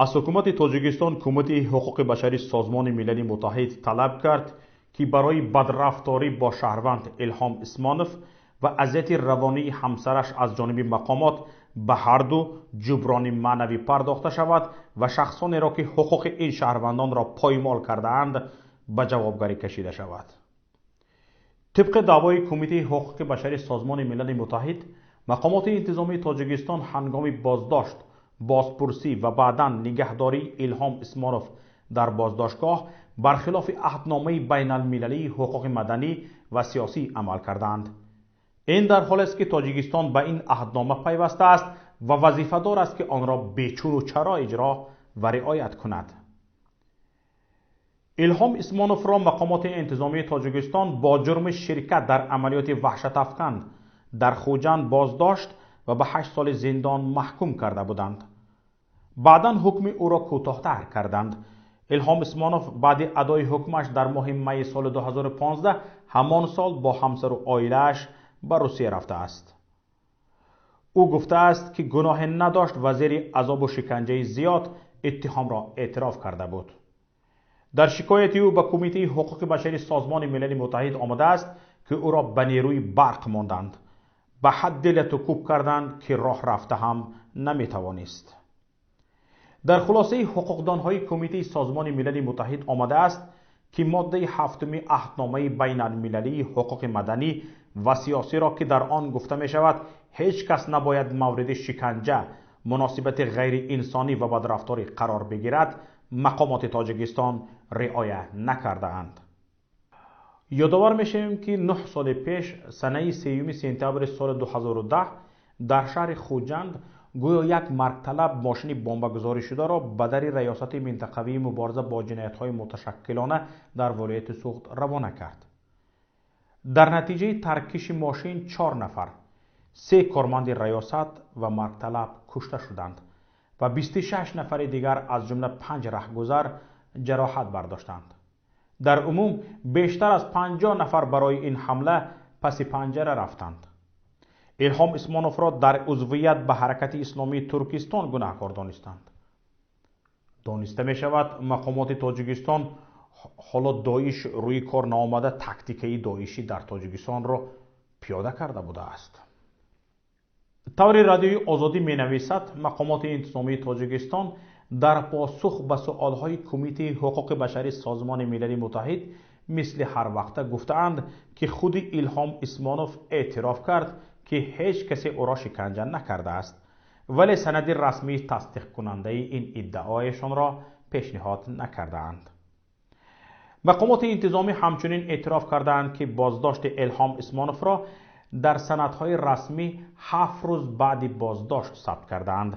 Аз ҳукумати Тоҷикистон Кумитаи ҳуқуқи башари Созмони Милали Муттаҳид талаб кард, ки барои бадрафторӣ бо шаҳрванд Илҳом Исмонов ва азияти равонии ҳамсараш аз ҷониби мақомот ба ҳар ду ҷуброни маънавӣ пардохта шавад ва шахсонеро, ки ҳуқуқи ин шаҳрвандонро поймол кардаанд, ба ҷавобгарӣ кашида шавад. Тибқи даъвои Кумитаи ҳуқуқи башари Созмони Милали Муттаҳид, мақомоти интизомии Тоҷикистон ҳангоми боздошт, бозпурсӣ ва баъдан нигаҳдории Илҳом Исмонов дар боздоштгоҳ бархилофи аҳдномаи байналмилалии ҳуқуқи маданӣ ва сиёсӣ амал кардаанд. Ин дар ҳолест, ки Тоҷикистон ба ин аҳднома пайваста аст ва вазифадор аст, ки онро бечуну чаро иҷро ва риоят кунад. Илҳом Исмоновро мақомоти интизомии Тоҷикистон бо ҷурми ширкат дар амалиёти ваҳшатафкан дар Хуҷанд боздошт ва ба 8 соли зиндон маҳкум карда буданд. Баъдан ҳукми ӯро кӯтоҳтар карданд. Илҳом Исмонов баъди адои ҳукмаш дар моҳи майи соли 2015 ҳамон сол бо ҳамсару оилааш ба Русия рафтааст. Ӯ гуфтааст, ки гуноҳе надошт ва зери азобу шиканҷаи зиёд иттиҳомро эътироф карда буд. Дар шикояти ӯ ба Кумитаи ҳуқуқи башари Созмони Милали Муттаҳид омадааст, ки ӯро ба нерӯи барқ монданд, ба ҳадде латукӯб карданд, ки роҳ рафта ҳам наметавонист. Дар хулосаи ҳуқуқдонҳои Кумитаи Созмони Милали Муттаҳид омадааст, ки моддаи ҳафтуми аҳдномаи байналмилалии ҳуқуқи маданӣ ва сиёсиро, ки дар он гуфта мешавад, ҳеҷ кас набояд мавриди шиканҷа, муносибати ғайриинсонӣ ва бадрафторӣ қарор бигирад, мақомоти Тоҷикистон риоя накардаанд. Ёдовар мешавем, ки 9 соли пеш, санаи 3 сентябри соли 2010, дар шаҳри Хуҷанд гӯё як маргталаб мошини бомбагузоришударо ба дари раёсати минтақавии мубориза бо ҷиноятҳои муташаккилона дар вилояти Суғд равона кард. Дар натиҷаи таркиши мошин 4 нафар, 3 корманди раёсат ва маргталаб кушта шуданд ва 26 нафари дигар, аз ҷумла 5 раҳгузар, ҷароҳат бардоштанд. Дар умум бештар аз 50 нафар барои ин ҳамла паси панҷара рафтанд. Илҳом Исмоновро дар узвият ба Ҳаракати Исломии Туркистон гунаҳкор донистанд. Дониста мешавад, мақомоти Тоҷикистон ҳоло Доиш рӯи кор наомада тактикаи доишӣ дар Тоҷикистонро пиёда карда будааст. Таври Радиои Озодӣ менависад, мақомоти интизомии Тоҷикистон дар посух ба суолҳои Кумитаи ҳуқуқи башари Созмони Милали Муттаҳид мисли ҳар вақта гуфтаанд, ки худи Илҳом Исмонов эътироф кард, ки ҳеҷ касе ӯро шиканҷа накардааст, вале санади расмии тасдиқкунандаи ин иддаояшонро пешниҳод накардаанд. Мақомоти интизомӣ ҳамчунин эътироф кардаанд, ки боздошти Илҳом Исмоновро дар санадҳои расмӣ 7 рӯз баъди боздошт сабт кардаанд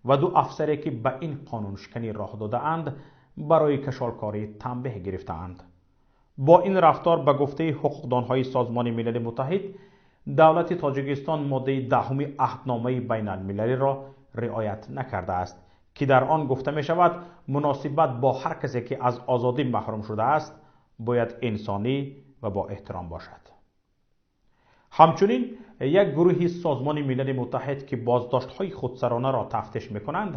ва 2 афсаре, ки ба ин қонуншиканӣ роҳ додаанд, барои кашолкорӣ танбеҳ гирифтаанд. Бо ин рафтор, ба гуфтаи ҳуқуқдонҳои Созмони Милали Муттаҳид, давлати Тоҷикистон моддаи 10 аҳдномаи байналмилалиро риоят накардааст, ки дар он гуфта мешавад, муносибат бо ҳар касе, ки аз озодӣ маҳрум шудааст, бояд инсонӣ ва бо эҳтиром бошад. Ҳамчунин як гурӯҳи Созмони Милали Муттаҳид, ки боздоштҳои худсаронаро тафтиш мекунанд,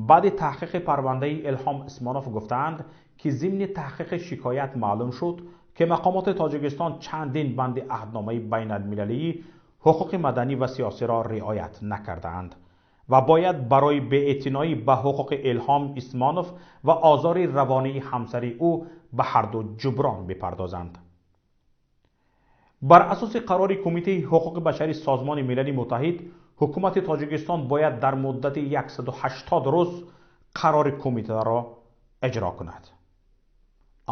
баъди таҳқиқи парвандаи Илҳом Исмонов гуфтаанд, ки зимни таҳқиқи шикоят маълум шуд, ки мақомоти Тоҷикистон чандин банди аҳдномаи байналмилалии ҳуқуқи маданӣ ва сиёсиро риоят накардаанд ва бояд барои беэътиноӣ ба ҳуқуқи Илҳом Исмонов ва озори равонии ҳамсари ӯ ба ҳарду ҷуброн бипардозанд. Бар асоси қарори Кумитаи ҳуқуқи башари Созмони Милали Муттаҳид, ҳукумати Тоҷикистон бояд дар муддати 180 рӯз қарори кумитаро иҷро кунад.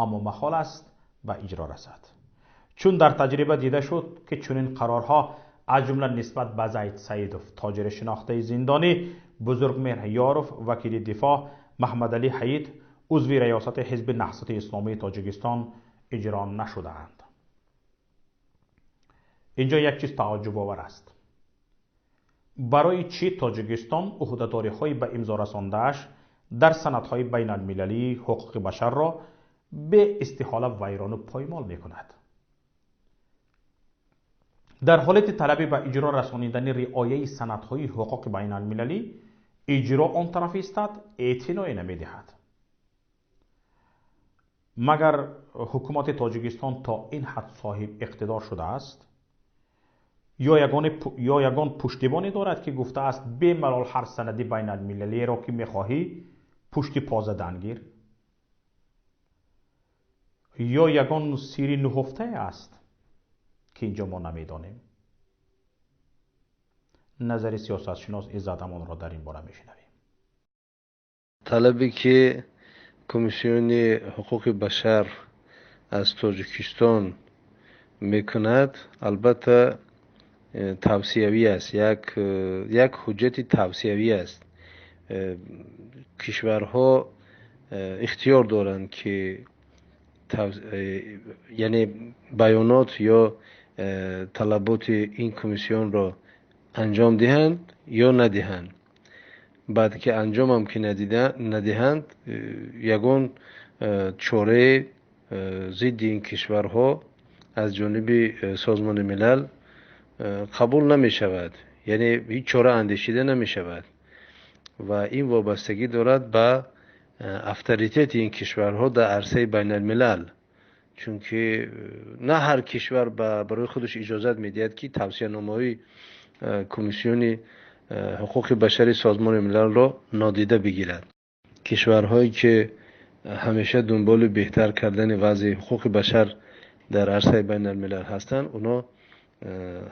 Аммо махол аст ба иҷро расад, чун дар таҷриба дида шуд, ки чунин қарорҳо аз ҷумла нисбат ба Зайд Саидов, тоҷири шинохтаи зиндонӣ, Бузургмеҳр Ёров, вакили дифоъ, Маҳмадалӣ Ҳаид, узви раёсати Ҳизби Наҳзати Исломии Тоҷикистон иҷро нашудаанд. Инҷо як чиз тааҷҷубовар аст. Барои чӣ Тоҷикистон ӯҳдадориҳои ба имзо расондааш дар санадҳои байналмилалии ҳуқуқи башарро беистиҳола вайрону поймол мекунад? Дар ҳолати талаби ба иҷро расонидани риояи санадҳои ҳуқуқи байналмилалӣ Иҷро он тараф истад, эътиное намедиҳад. Магар ҳукумати Тоҷикистон то ин ҳад соҳиб иқтидор шудааст? Ё ягон пуштибоне дорад, ки гуфтааст: бемалол ҳар санади байналмилалиеро, ки мехоҳӣ, пушти по задан гир? Ё ягон сирри нуҳуфтае аст, ки инҷо мо намедонем? Назари сиёсатшинос Иззат Амонро дар ин бора мешунавем. Талабе ки Комиссиони ҳуқуқи башар аз Тоҷикистон мекунад, албатта, тавсиявӣ аст, як ҳуҷҷати тавсиявӣ аст. Кишварҳо ихтиёр доранд, ки яъне баёнот ё талаботи ин комиссионро анҷом диҳанд ё надиҳанд. Баъд ки анҷомам ки надиҳанд, ягон чораи зидди ин кишварҳо аз ҷониби Созмони Милал қабул намешавад, яъне ҳеҷ чора андешида намешавад ва ин вобастагӣ дорад ба авторитети ин кишварҳо дар арсаи байналмилал, чунки на ҳар кишвар барои худаш иҷозат медиҳад, ки тавсияномаҳои Комиссиони ҳуқуқи башари Созмони Милалро нодида бигирад. Кишварҳое ки ҳамеша дунболи беҳтар кардани вазъи ҳуқуқи башар дар арсаи байналмилал ҳастанд, оно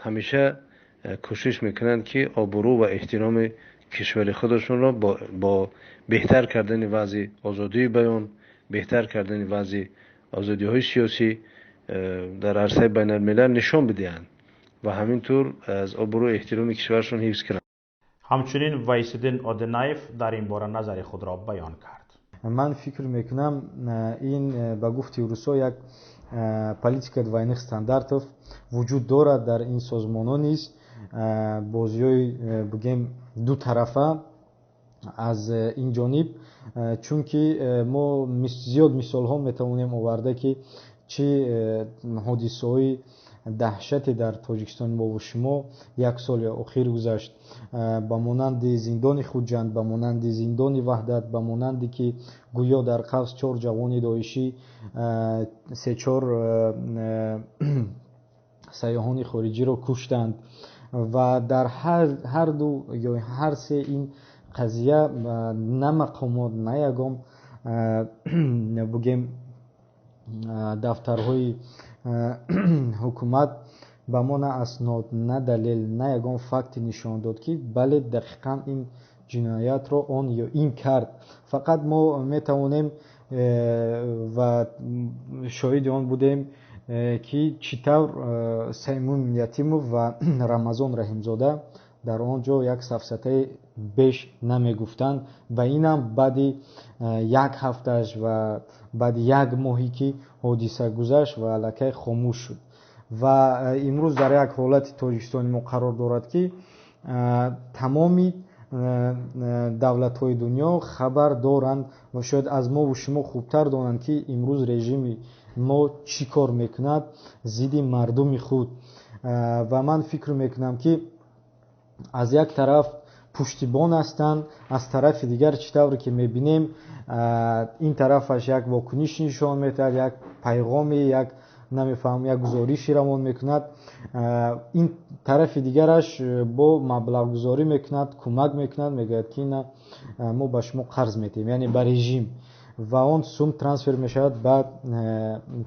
ҳамеша кӯшиш мекунанд, ки обрӯ ва эҳтироми кишвари худашонро бо беҳтар кардани вазъи озодии баён, беҳтар кардани вазъи озодиҳои сиёсӣ дар арсаи байналмилал нишон бидиҳанд ва ҳамин тур аз обрӯ эҳтироми кишварашон ҳифз кунанд. Ҳамчунин Вайсиддин Одинаев дар ин бора назари худро баён кард. Ман фикр мекунам, ин ба гуфти русо як политика двойных стандартов вуҷуд дорад дар ин созмонҳо низ, бозиҳои, бигем, дутарафа аз ин ҷониб, чунки мо зиёд мисолҳо метавонем оварда, ки чӣ ҳодисаҳои даҳшате дар Тоҷикистони мову шумо як соли охир гузашт, ба монанди зиндони Хуҷанд, ба монанди зиндони Ваҳдат, ба монанде ки гӯё дар қавс чор ҷавони доишӣ се-чор сайёҳони хориҷиро куштанд. Ва дар ҳарду ё ҳар се ин қазия на мақомот, на ягон, бигем, дафтарҳои ҳукумат ба мо на аснод, на далел, на ягон факте нишон дод, ки бале, дақиқан ин ҷиноятро он ё ин кард. Фақат мо метавонем ва шоҳиди он будем, ки чӣ тавр Саймун Ятимов ва Рамазон Раҳимзода дар он ҷо як сафсатаи беш намегуфтанд ва инам баъди як ҳафтааш ва баъди як моҳе ки ҳодиса гузашт ва аллакай хомӯш шуд. Ва имрӯз дар як ҳолати Тоҷикистони мо қарор дорад, ки тамоми давлатҳои дунё хабар доранд ва шояд аз мову шумо хубтар донанд, ки имрӯз режими мо чӣ кор мекунад зидди мардуми худ. Ва ман фикр мекунам, ки аз як тараф пуштибон ҳастанд, аз тарафи дигар, чӣ тавре ки мебинем, ин тарафаш як вокуниш нишон медиҳад, як пайғоме, як намефаҳмам, як гузориши равон мекунад, ин тарафи дигараш бо маблағгузорӣ мекунад, кӯмак мекунад, мегӯяд, ки ина мо ба шумо қарз медиҳем, яъне ба режим, ва он сум трансфер мешавад ба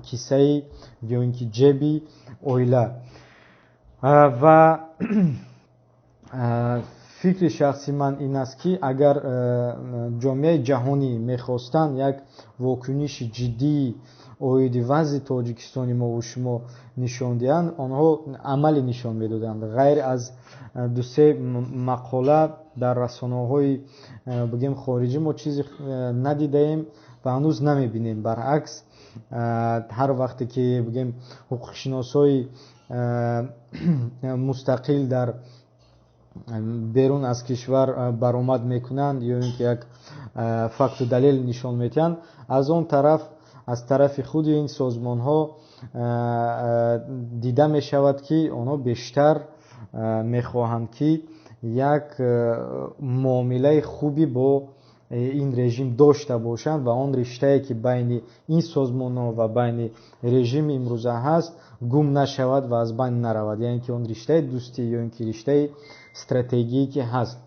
кисаи ё ин ки ҷеби оила. Ва фикри шахси ман ин аст, ки агар ҷомеаи ҷаҳонӣ мехостанд як вокуниши ҷиддии оиди вазъи Тоҷикистони мову шумо нишон диҳанд, онҳо амалӣ нишон медоданд, ғайр аз дусе мақола дар расонаҳои, бигем, хориҷӣ мо чизе надидаем ва ҳанӯз намебинем. Баръакс, ҳар вақте ки, бигем, ҳуқуқшиносҳои мустақил дар берун аз кишвар баромад мекунанд ё ин ки як факту далел нишон медиҳанд, аз он тараф, аз тарафи худи ин созмонҳо дида мешавад, ки онҳо бештар мехоҳанд, ки як муомилаи хубе бо ин режим дошта бошанд ва он риштае ки байни ин созмонҳо ва байни режими имрӯза ҳаст, гум нашавад ва аз байн наравад, яъне ки он риштаи дӯстӣ ё ин ки риштаи стратегие ки ҳаст.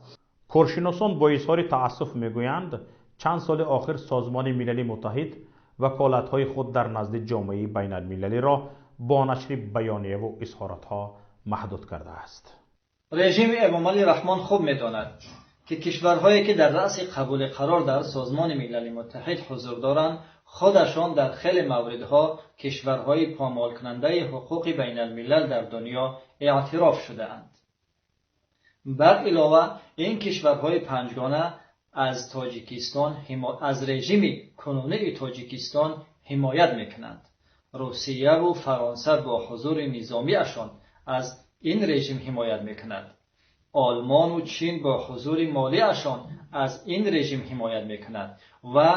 Коршиносон бо изҳори таассуф мегӯянд, чанд соли охир Созмони Милали Муттаҳид ваколатҳои худ дар назди ҷомеаи байналмилалиро бо нашри баёнияву изҳоротҳо маҳдуд кардааст. Режими Эмомалӣ Раҳмон хуб медонад, ки кишварҳое ки дар раъси қабули қарор дар Созмони Милали Муттаҳид ҳузур доранд, худашон дар хеле мавридҳо кишварҳои помолкунандаи ҳуқуқи байналмилал дар дунё эътироф шудаанд. Бар илова, ин кишварҳои панҷгона аз Тоҷикистон, аз режими кунунии Тоҷикистон ҳимоят мекунанд. Русияву Фаронса бо ҳузури низомиашон аз ин режим ҳимоят мекунад. Олмону Чин бо ҳузури молиашон аз ин режим ҳимоят мекунад ва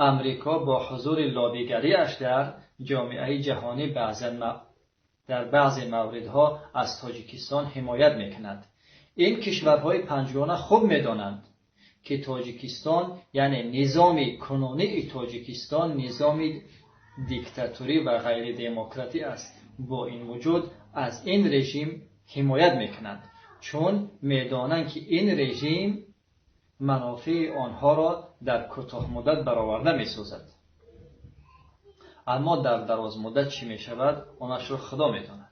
Амрико бо ҳузури лобигариаш дар ҷомеаи ҷаҳонӣ дар баъзе мавридҳо аз Тоҷикистон ҳимоят мекунад. Ин кишварҳои панҷгона хуб медонанд, ки Тоҷикистон, яъне низоми кунунии Тоҷикистон, низоми диктаторӣ ва ғайридемократӣ аст. Бо ин вуҷуд аз ин режим ҳимоят мекунанд, чун медонанд, ки ин режим манофеи онҳоро дар кӯтоҳмуддат бароварда месозад, аммо дар дарозмуддат чӣ мешавад, онашро Худо медонад.